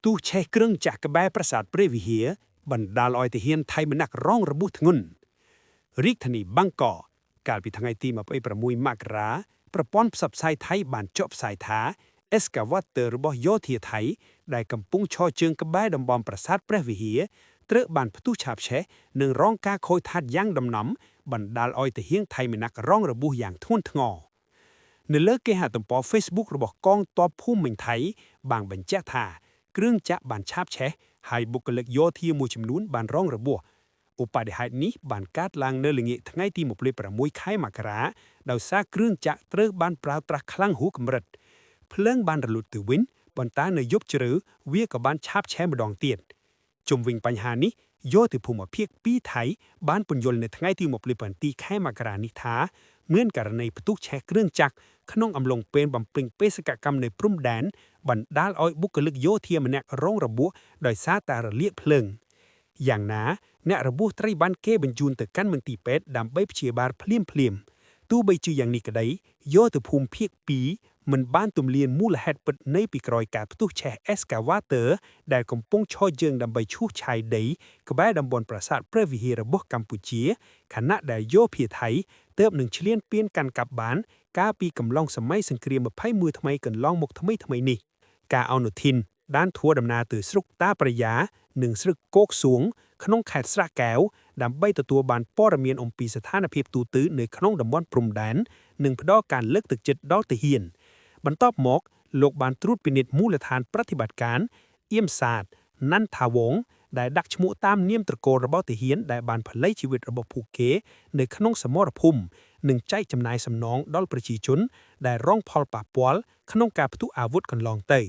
ផ្ទុះឆេះគ្រឿងចក្រក្បែរប្រាសាទព្រះវិហារបណ្ដាលឲ្យទាហានថៃម្នាក់រងរបួសធ្ងន់រាជធានីបាងកកកាលពីថ្ងៃទី26មករាប្រព័ន្ធផ្សព្វផ្សាយថៃបានចុះផ្សាយថាអេស្កាវ៉ាទ័ររបស់យោធាថៃដែលកំពុងឈរជើងក្បែរតំបន់ប្រាសាទព្រះវិហារត្រូវបានផ្ទុះឆាបឆេះនិងរងការខូចខាតយ៉ាងដំណំបណ្ដាលឲ្យទាហានថៃម្នាក់រងរបួសយ៉ាងធ្ងន់ធ្ងរ នៅលើគេហទំព័រ Facebook របស់កងទ័ពភូមិន្ទថៃបានបញ្ជាក់ថាគ្រឿងចក្របានឆាបឆេះហើយបុគ្គលិកយោធាមួយចំនួនបានរងរបួសឧបទ្ទហេតុនេះបានកើតឡើងនៅល្ងាចថ្ងៃទី26ខែមករាដោយសារគ្រឿងចក្រត្រូវបានប្រើប្រាស់ខ្លាំងហួសកម្រិតភ្លើងបានរលត់ទៅវិញប៉ុន្តែនៅយប់ជ្រៅវាក៏បានឆាបឆេះម្ដងទៀតជុំវិញបញ្ហានេះយោធាភូមិភាគ2ថៃបានពន្យល់នៅថ្ងៃទី27ខែមករានេះថាមានករណីផ្ទុះឆេះគ្រឿងចក្រ ក្នុងអំឡុងពេលបំពេញបេសកកម្មនៅព្រំដែនបណ្ដាលឲ្យបុគ្គលិកយោធាម្នាក់រងរបួសដោយសារតែរលាកភ្លើងយ៉ាងណាអ្នករបួសត្រូវបានគេបញ្ជូនទៅកាន់មន្ទីរពេទ្យដើម្បីព្យាបាលភ្លាមភ្លាមៗទោះបីជាយ៉ាងនេះក្តីយោធភូមិភាគ2មិនបានទម្លានមូលហេតុពិតនៃពីក្រោយការផ្ទុះឆេះអេស្កាវ៉ាទ័រដែលកំពុងឈរជើងដើម្បីឈូសឆាយដីក្បែរតំបន់ប្រាសាទព្រះវិហាររបស់កម្ពុជាខណៈដែលយោធាថៃទើបនឹងឈ្លានពានកាន់កាប់បាន កាលពីកំឡុងសម័យសង្គ្រាម21ថ្មីកន្លងមកថ្មីថ្មីនេះការអនុធិនបានធ្វើដំណើរទៅស្រុកតាប្រយ៉ានិងស្រុកគោកសួងក្នុងខេត្តស្រះកែវដើម្បីទទួលបានព័ត៌មានអំពីស្ថានភាពទូទៅនៅក្នុងតំបន់ព្រំដែននិងផ្ដល់ការលើកទឹកចិត្តដល់ទាហានបន្ទាប់មកលោកបានត្រួតពិនិត្យមូលដ្ឋានប្រតិបត្តិការអៀមសាទណាន់ថាវងដែលដាក់ឈ្មោះតាមនាមត្រកូលរបស់ទាហានដែលបានផលិតជីវិតរបស់ពួកគេនៅក្នុងសមរភូមិ និងចែកចំណាយសំណងដល់ប្រជាជនដែលរងផលប៉ះពាល់ក្នុងការផ្ទុះអាវុធកន្លងទៅ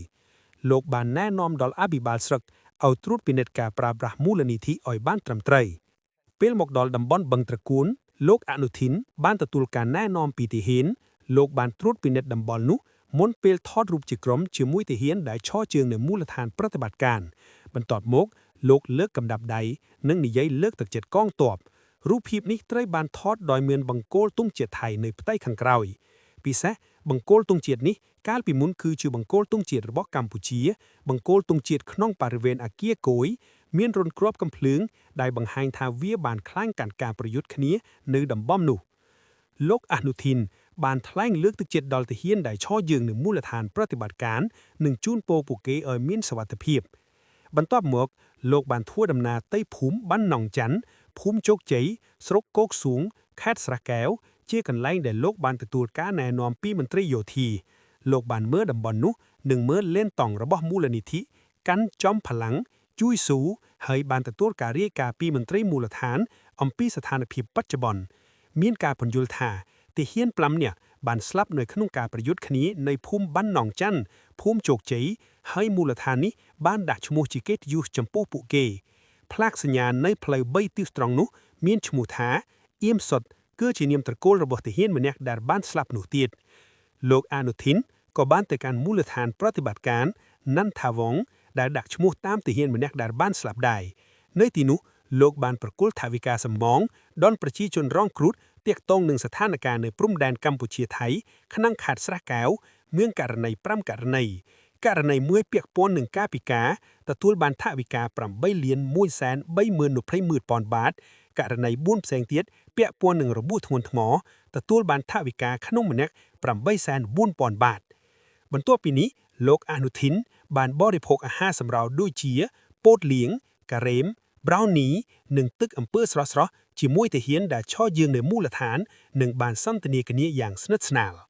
លោកបានណែនាំដល់អភិបាលស្រុកឲ្យត្រួតពិនិត្យការប្រើប្រាស់មូលនិធិឲ្យបានត្រឹមត្រូវពេលមកដល់តំបន់បឹងត្រកួនលោកអនុធិនបានទទួលការណែនាំពីទាហានលោកបានត្រួតពិនិត្យតំបន់នោះមុនពេលថតរូបជាក្រុមជាមួយទាហានដែលឈរជើងនៅមូលដ្ឋានប្រតិបត្តិការបន្ទាប់មកលោកលើកកំដាប់ដៃនិងនិយាយលើកទឹកចិត្តកងទ័ព រូបភាពនេះត្រូវបានថតដោយមានបង្គោលទង់ជាតិថៃនៅផ្ទៃខាងក្រោយពិសេសបង្គោលទង់ជាតិនេះកាលពីមុនគឺជាបង្គោលទង់ជាតិរបស់កម្ពុជាបង្គោលទង់ជាតិក្នុងបរិវេណអគារគយមានរន្ធគ្រាប់កំភ្លើងដែលបង្ហាញថាវាបានខ្លាញ់កាន់ការប្រយុទ្ធគ្នានៅតំបន់នោះលោកអនុធិនបានថ្លែងលើកទឹកចិត្តដល់ទាហានដែលឈរជើងនៅមូលដ្ឋានប្រតិបត្តិការនិងជូនពរពួកគេឲ្យមានសុវត្ថិភាពបន្ទាប់មកលោកបានធ្វើដំណើរទៅភូមិបានណងច័ន្ទ ភូមិជោគជ័យស្រុកគោកសួងខេត្តស្រះកែវជាកន្លែងដែលលោកបានទទួលការណែនាំពីមន្ត្រីយោធាលោកបានមើលតំបន់នោះនិងមើលលេនតង់របស់មូលនិធិកាន់ចំផល្លំជួយស៊ូហើយបានទទួលការរាយការណ៍ពីមន្ត្រីមូលដ្ឋានអំពីស្ថានភាពបច្ចុប្បន្នមានការពន្យល់ថាទាហាន5នាក់បានស្លាប់នៅក្នុងការប្រយុទ្ធគ្នានៅភូមិបានណងច័ន្ទភូមិជោគជ័យហើយមូលដ្ឋាននេះបានដាក់ឈ្មោះជាកិត្តិយសចំពោះពួកគេ ផ្លាកសញ្ញានៅផ្លូវ3ទិសត្រង់នោះមានឈ្មោះថាអៀមសុតគឺជានាមត្រកូលរបស់ទាហានម្នាក់ដែលបានស្លាប់នោះទៀតលោកអានុធីនក៏បានទៅកាន់មូលដ្ឋានប្រតិបត្តិការណាន់ថាវងដែលដាក់ឈ្មោះតាមទាហានម្នាក់ដែលបានស្លាប់ដែរនៅទីនោះលោកបានប្រគល់ថវិកាសំបងដល់ប្រជាជនរងគ្រោះទាក់ទងនឹងស្ថានភាពនៅព្រំដែនកម្ពុជាថៃក្នុងខេត្តស្រះកែវមានករណី5ករណីករណីមួយពាក់ព័ន្ធនឹងការពិការទទួលបានថវិកា8លាន132,000បាតករណី4ផ្សេងទៀតពាក់ព័ន្ធនឹងរបួសធ្ងន់ធ្ងរទទួលបានថវិកាក្នុងម្នាក់804,000បាតបន្ទាប់ពីនេះលោកអនុធិនបានបរិភោគអាហារសម្រោដូចជាពោតលៀងការ៉េម brownie និងទឹកអំពើស្រស់ៗជាមួយទាហានដែលឈរជើងនៅមូលដ្ឋាននិងបានសន្ទនាគ្នាយ៉ាងស្និទ្ធស្នាល។